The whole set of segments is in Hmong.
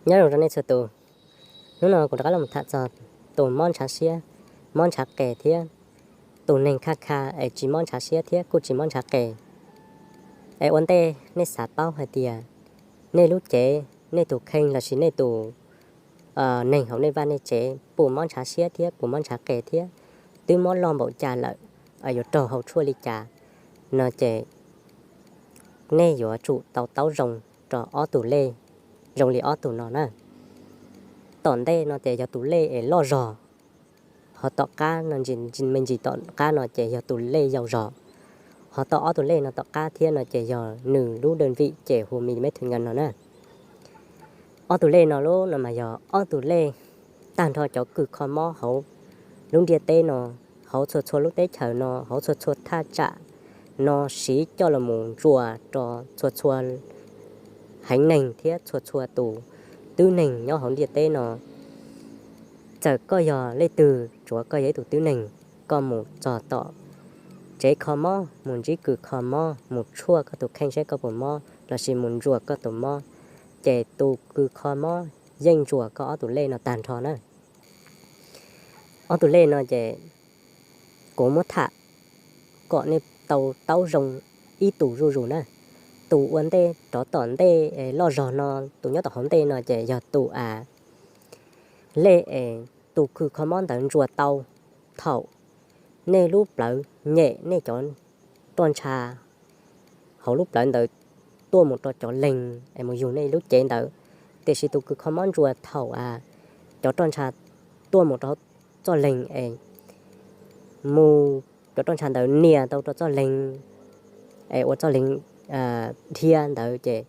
Nyob zoo rau nej txhua tus, hnub no kuv rov qab los tham txog tus mob ntshav siab, mob ntshav qes thiab tus neeg kha kha es tsis mob ntshav siab thiab kuj tsis mob ntshav qes. Es ua ntej nej xav paub hais tias nej lub cev, nej tus kheej lossis nej tus neeg hauv nej vaj nej tsev puas mob ntshav siab thiab puas mob ntshav qes thiab twb mob loj npaum cas lawm, yuav raug hau tshuaj li cas no ces nej yuav tsum tau taub zoo rau ob tug lej zoo li ob tug no na. Tom ntej no ces yog tus lej es loj zog, ho tom qab no, me ntsis tom qab no ces yog tus lej yau zog, ho tau ob tug lej no tom qab thiab no ces yog nws lub đơn vị ces hu milimeter nkaus no na. Ob tug lej no lub no mas yog ob tug lej tag nrho cov kws kho mob hauv lub ntiaj teb no, hauv txhua txhua lub teb chaws no, hauv txhua txhua thaj tsam no siv coj los mus ntsuas rau txhua txhua heev neeg thiab txhua txhua tus tib neeg nyob hauv ntiaj teb no. Txawm koj yog leej twg, tsuav koj yog ib tug tib neeg, koj mus txog tom tsev kho mob, mus ntsib kws kho mob, mus tshuaj koj tus kheej saib koj puas mob lossis mus ntsuas koj tus mob, ces tus kws kho mob yeej ntsuas koj ob tug lej no tag nrho na. Ob tug lej no ces kuv muab tham kom nej tau taub zoo ib tus zuj zus na. Tus ua ntej rov tom ntej loj zog no, tus nyob tom hauv ntej no ces yog tus a lej es tus kws kho mob ntawd ntsuas tau thaum nej lub plawv nyem nej cov roj ntsha hauv lub plawv ntawd tuaj mus rau cov leeg es mus yug nej lub cev ntawd. Tiam sis tus kws kho mob ntsuas thaum cov roj ntsha tuaj mus rau txoj leeg es mus, cov roj ntsha ntawd nias tau rau txoj leeg es ua txoj leeg dhia ntawd ces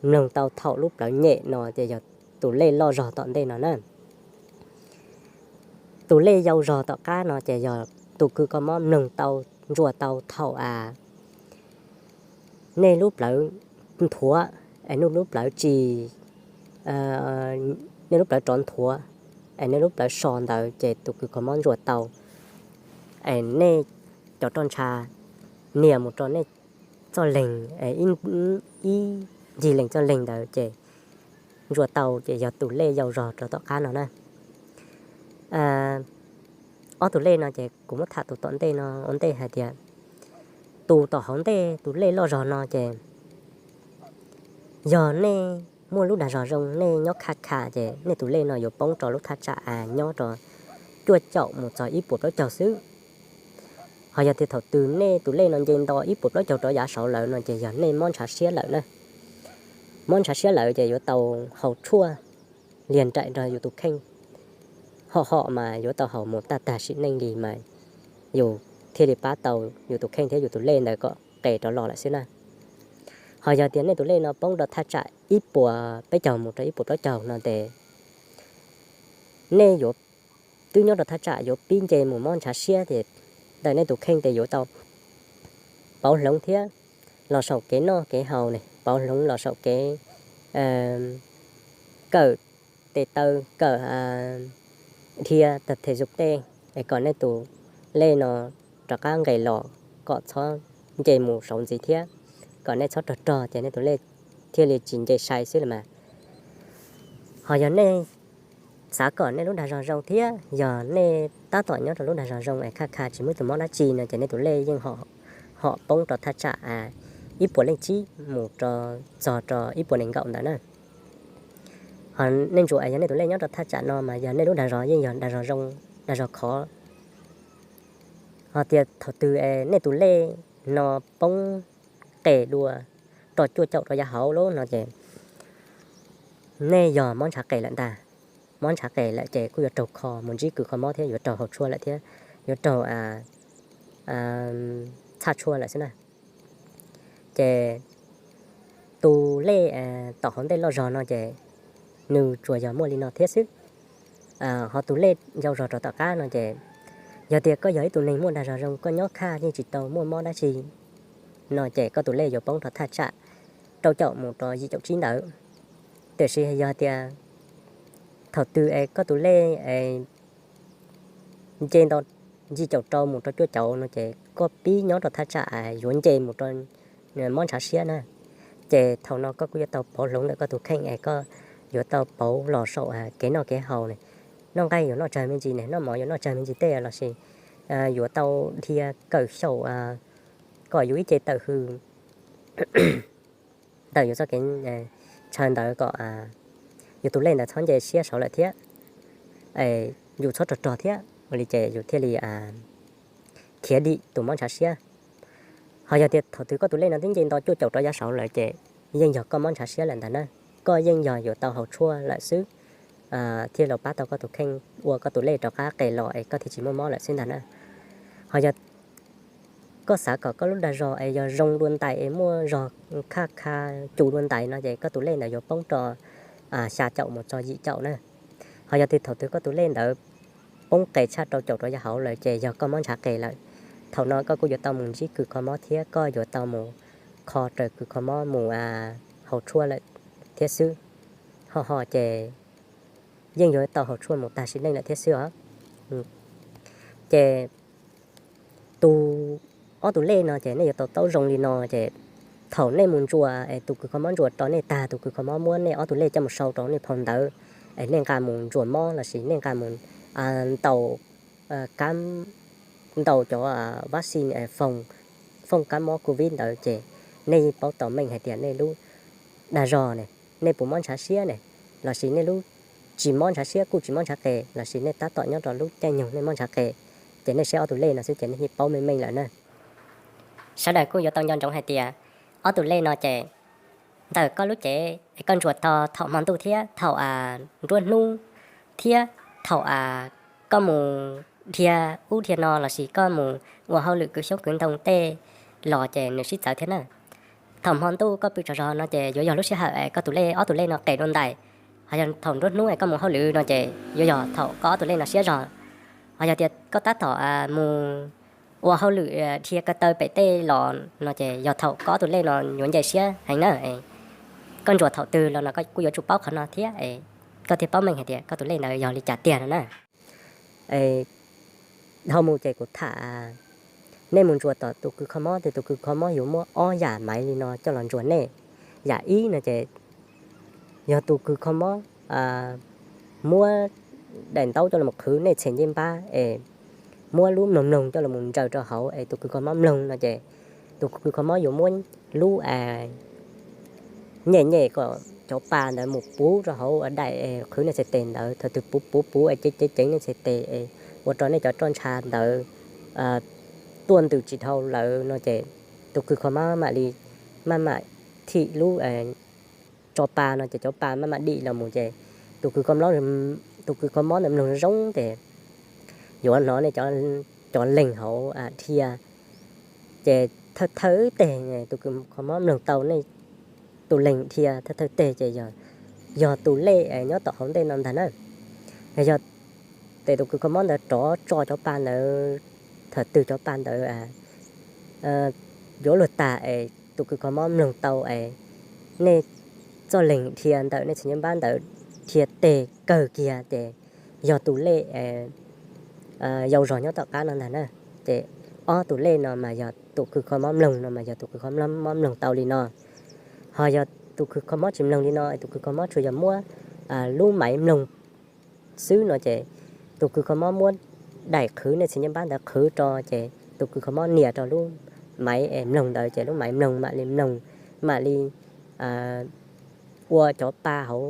mloog tau thaum lub plawv nyem no ces yog tus lej loj zog tom ntej no na. Tus lej yau zog tom qab no ces yog tus kws kho mob mloog tau, ntsuas tau thaum a nej lub plawv nthuav, es nej lub plawv tsis, nej lub plawv rov nthuav, es nej lub plawv so ntawd ces tus kws kho mob ntsuas tau, es nej cov roj ntsha nias mus rau nej txoj leeg, ib ncig leeg txoj leeg ntawd ces ntsuas tau ces yog tus lej yau zog rau tom qab no na. Ob tus lej no ces kuv muab tham tus tom ntej no ua ntej hais tias tus tom hauv ntej tus lej loj zog no ces yog nej muaj lub dag zog zoo, nej nyob kha kha ces nej tus lej no yuav poob rau lub thaj tsam a nyob rau cuaj caum mus txog ib puas plaub caug xwb. Ho yog tias thaum twg nej tus lej no nce nto ib puas plaub caug rov yav saud lawm no ces yog nej mob ntshav siab lawm na. Mob ntshav siab lawm ces yuav tau haus tshuaj liag nraim nrog yus tus kheej, hom hom mas yuav tau haus mus tag tag sim neej li mas yus thiaj li pab tau yus tus kheej thiab yus tus lej ntawd kom qes rov los lawm xwb na. Ho yog tias nej tus lej no poob rau thaj tsam ib puas peb caug mus rau ib puas plaub caug no ces nej yuav twb nyob rau thaj tsam yuav pib nce mus mob ntshav siab ces ntawm nej tus kheej ces yuav tau pauv hloov thiab los saum kev noj kev haus ne, pauv hloov los saum kev kawm tes taw, kawm dhia, tập thể dục tej, es kom nej tus lej no rov qab nqes los kom txhob nce mus saud ntxiv thiab, kom nej txhob rog rog ces nej tus lej thiaj li tsis nce sai xwb los mas. Ho yog nej xav kom nej lub dag zog zoo thiab yog nej tab tom nyob rau lub dag zog zoo es kha kha tsis muaj tus mob dab tsi no ces nej tus lej yeej hom poob rau thaj tsam ib puas leej tsib mus rau txog rau ib puas nees nkaum ntawd na. Ho nej ntsuas es yog nej tus lej nyob rau thaj tsam no mas yog nej lub dag zog yeej yog dag zog zoo, dag zog khov. Ho tias thaum twg es nej tus lej no poob qes dua rau cuaj caum rov yav hauv lawm no ces nej yog mob ntshav qes lawm ntag. Mob ntshav qes lawm ces kuj yuav raug kho mus ntsib kws kho mob thiab yuav raug haus tshuaj lawm thiab yuav raug txhaj tshuaj lawm xwb na. Ces tus lej tom hauv ntej loj zog no ces nws tsuas yog muaj li no thiab xwb. Ho tus lej yau zog rau tom qab no ces yog tias koj yog ib tug neeg muaj dag zog zoo, koj nyob khaj yeej tsis tau muaj mob dab tsi no ces koj tus lej yuav poob rau thaj tsam rau caum mus rau yim caum tsib ntawd. Tiam sis yog tias thaum twg es koj tus lej nce nto yim caum rau mus rau cuaj caum no ces koj pib nyob rau thaj tsam yuav nce mus rau mob ntshav siab na. Ces thaum no koj kuj yuav tau pauv hloov ntawm koj tus kheej es koj yuav tau pauv los saum kev noj kev haus ne, noj nqaij yuav noj tsawg me ntsis ne, noj mov yuav noj tsawg me ntsis tej lossis yuav tau dhia kawm xyaum kom yus ib ce tawm hws ntawm yus txoj kev ntshaw ntawd kom yus tus lej ntawd txhob nce siab saud lawm thiab yus txhob rog rog thiab ua li ces yus thiaj li khiav dim tus mob ntshav siab. Ho yog tias thaum twg koj tus lej no twb nce nto cuaj caum rov yav saud lawm ces yeej yog koj mob ntshav siab lawm ntag na. Koj yeej yog yuav tau haus tshuaj lawm xwb thiaj los pab tau koj tus kheej ua koj tus lej rov qab qes los es koj thiaj tsis muaj mob lawm xwb ntag na. Ho yog koj xav kom koj lub dag zog es yog zoo dua ntais es muaj zog khaj kha cus dua ntais no ces koj tus lej ntawd yuav poob rau xya caum mus txog yim caum na. Ho yog tias thaum twg koj tus lej ntawd poob qes tshaj rau caum rov yav hauv lawm ces yog koj mob ntshav qes lawm. Thaum no koj kuj yuav tau mus ntsib kws kho mob thiab koj yuav tau mus kho raws kws kho mob mus haus tshuaj lawm thiab xwb. Ho ho ces yeej yuav tau haus tshuaj mus tag sim neej lawm thiab xwb os. Ces tus ob tus lej no ces nej yuav tau taub zoo li no ces thaum nej mus ntsuas es tus kws kho mob ntsuas rau nej tag, tus kws kho mob muab nej ob tus lej coj mus sau rau nej phau ntawv es nej nqa mus ntsuas mob lossis nej nqa mus ntaus kab, ntaus cov vaccine fooj kab mob covid ntawd ces nej yeej paub tau meej hais tias nej lub dag zog ne, nej puas mob ntshav siab ne, lossis nej lub tsis mob ntshav siab kuj tsis mob ntshav qes lossis nej tab tom nyob rau lub caij nyoog nej mob ntshav qes, ces nej saib ob tus lej no xwb ces nej yeej paub meej meej lawm na. Sawv daws kuj yuav tau nco ntsoov hais tias ob tus lej no ces ntawm koj lub cev es koj ntsuas tog thaum hmo ntuj thiab thaum nruab hnub thiab thaum koj mus dhia ub dhia no lossis koj mus ua hauj lwm kwv xyoob kwv ntoo tej los ces nws sib txawv thiab na. Thaum hmo ntuj koj pw tsaug zog no ces yuav yog lub sij hawm koj tus lej, ob tus lej no qes dua ntais. Ho yog thaum nruab hnub es koj mus hauj lwm no ces yuav yog thaum koj ob tus lej no siab zog. Ho yog tias koj tab tom mus ua hauj lwm dhia ko taw pem tej los no ces yog thaum koj ob tus lej no yuav nce siab heev na. Koj ntsuas thaum twg los no koj kuj yuav tsum paub qhov no thiab, koj thiaj paub meej hais tias koj tus lej ntawd yog li cas tiag no na. Dhau mus ces kuv tham, nej mus ntsuas tom tus kws kho mob ces tus kws kho mob yuav muab ob yam maiv li no coj los ntsuas nej. Yam ib no ces yog tus kws kho mob muab daim ntaub coj los qhwv nej txhais ncej npab es muab lub mloog mloog coj los ntsaws rau hauv es tus kws kho mob mloog no ces tus kws kho mob yuav muab lub nyem nyem kom cov pa ntawd mus puv rau hauv daim qhwv nej txhais tes ntawd. Thaum twg puv puv puv es ceev ceev ceev nej txhais tes es ua rau nej cov roj ntsha ntawd tuaj ntws tsis dhau lawm no ces tus kws kho mob mam li maj mam thim lub tso pa no ces cov pa maj mam dim los mus ces tus kws kho mob, tus kws kho mob ntawd mloog zoo ces yuav hnov nej cov leeg hauv dhia. Ces thawj thawj teg tus kws kho mob mloog tau nej tus leeg dhia thawj thawj teg ces yog tus lej nyob tom hauv ntej no ntag na. Yog tes tus kws kho mob ntawd rov tso cov pa ntawd, thaum twg cov pa ntawd yuav luag tag es tus kws kho mob mloog tau es nej txoj leeg dhia ntawm nej txhais ncej npab ntawd dhia teg kawg kiag ces yog tus lej yau zog nyob tom qab no ntag na. Ces ob tus lej no mas yog tus kws kho mob mloog no mas yog tus kws kho mob mloog tau li no. Ho yog tus kws kho mob tsis mloog li no, tus kws kho mob tsuas yog muab lub maiv mloog xwb no ces tus kws kho mob muab daim qhwv nej txhais ncej npab ntawd qhwv rau ces tus kws kho mob nias rau lub maiv es mloog ntawd ces lub maiv mloog mam li mloog, mam li ua cov pa hauv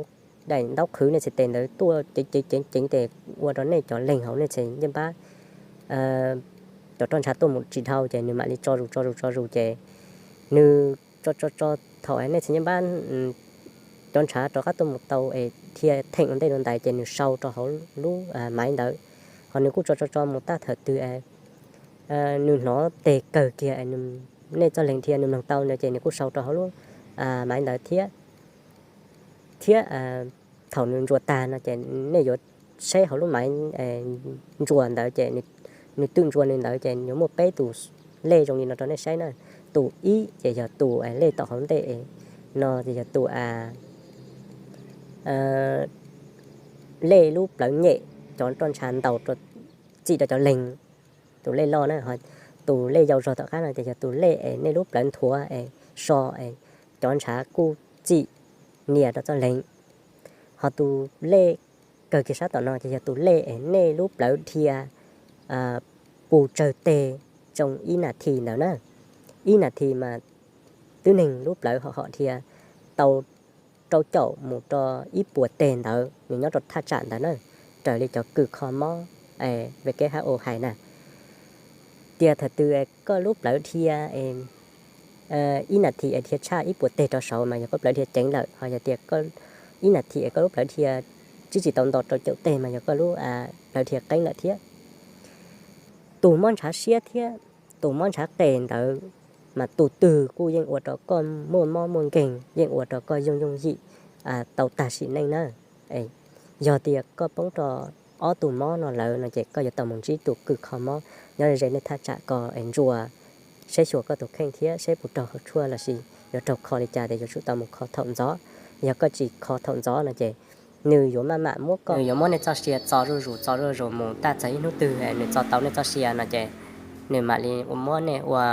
daim ntaub qhwv nej txhais tes ntawd tuaj ceev ceev ceev ceev ces ua rau nej cov leeg hauv nej txhais ncej npab cov roj ntsha tuaj mus tsis dhau ces nws mam li tso zus tso zus tso zus ces nws tso tso tso thaum nej txhais ncej npab cov ntshav rov qab tuaj mus tau es dhia theem ua ntej dua ntais ces nws sau rau hauv lub maiv ntawd. Ho nws kuj tso tso tso mus tab thaum twg nws hnov teg kawg kiag nej txoj leeg dhia nws mloog tau ntawd ces nws kuj sau rau hauv lub maiv ntawd thiab. Thiab thaum nws ntsuas tag no ces nej yuav saib hauv lub maiv ntsuas ntawd ces nws twm ntsuas nws ntawd ces yuav muaj peb tus lej zoo li no rau nej saib na. Tus ib ces yog tus lej tom hauv ntej no ces yog tus lej lub plawv nyem cov roj ntsha ntaus txim rau cov leeg, tus lej loj na. Tus lej yau zog tom qab no ces yog tus lej es nej lub plawv nthuav es so es cov ntshav kuj txim nias rau txoj leeg. Ho tus lej kawg kiag sab tom no ces yog tus lej es nej lub plawv dhia puas tsawg teg tsoo ib nas this ntawd na. Ib nas this mas tib neeg lub plawv ho hom dhia tau rau caum mus rau ib puas teg ntawd, nws nyob rau thaj tsam ntawd na, raws li cov kws kho mob WHO hais na. Tias thaum twg koj lub plawv dhia ib nas this es dhia tshaj ib puas teg rov saud mas yog koj plawv dhia ceev lawm, ho yog tias ib nas this es koj lub plawv dhia tsis tsis tau nto rau caum teg mas yog koj lub plawv dhia qeeb lawm thiab. Tus mob ntshav siab thiab tus mob ntshav qes ntawd mas tus twg kuj yeej ua rau koj muaj mob muaj nkeeg, yeej ua rau koj yooj yooj yim tau tag sim neej na. Yog tias koj poob rau ob tug mob no lawm no ces koj yuav tau mus ntsib tus kws kho mob nyob ze nej thaj tsam ko es ntsuas, saib xyuas koj tus kheej thiab saib puas raug hauv tshuaj lossis yuav raug kho li cas ces yuav tsum tau mus kho thaum ntxov. Yog koj tsis kho thaum ntxov no ces nws yuav maj mam muab koj, nws yuav muab nej txoj sia txo zuj zus txo zuj zus mus, tab txawm ib hnub twg nws txo tau nej txoj sia no ces nws mam li muab nej ua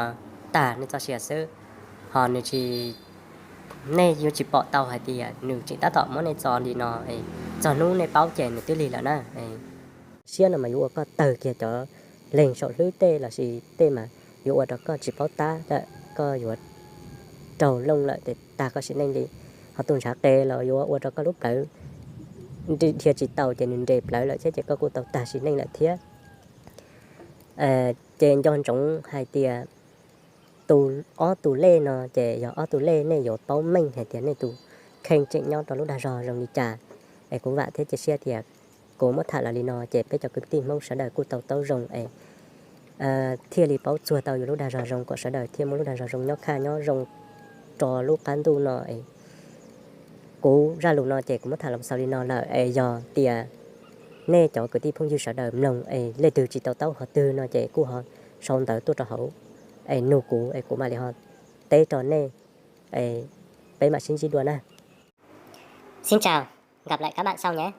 tag nej txoj sia xwb. Ho nws tsis, nej yuav tsis pom tau hais tias nws tseem tab tom muab nej txo li no, txog hnub nej paub ces nws twb lig lawm na. Siab no mas yuav ua koj tawg kiag cov leeg saum hlwb tej lossis tej mas yuav ua rau koj tsis paub tab lawm, koj yuav raug looj lawm ces tag koj sim neej li. Ho tus ntshav qes los yuav ua rau koj lub plawv dhia tsis tau ces nws nres plawv lawm thiab ces koj kuj tau tag sim neej lawm thiab. Ces nco ntsoov hais tias tus ob tus lej no ces yog ob tus lej nej yuav paub meej hais tias nej tus kheej tseem nyob rau lub dag zog zoo li cas. Es kuv vam thiab cia siab tias kuv muab tham los li no ces peb cov kwv tij Hmoob sawv daws kuj tau taub zoo es thiaj li paub txuag tau yus lub dag zog zoo kom sawv daws thiaj muaj lub dag zog zoo nyob khaj nyob zoo rau lub qab ntuj no es. Kuv zaj lus no ces kuv muab tham los xaus li no lawm es yog tias nej cov kwv tij phooj ywg sawv daws mloog es leej twg tsis tau taub qhov twg no ces kuj ho sau ntawv tuaj rau hauv es nug kuv es kuv mam li ho teb rau nej es peb mam sib ntsib dua na. Xin chào, gặp lại các bạn sau nhé.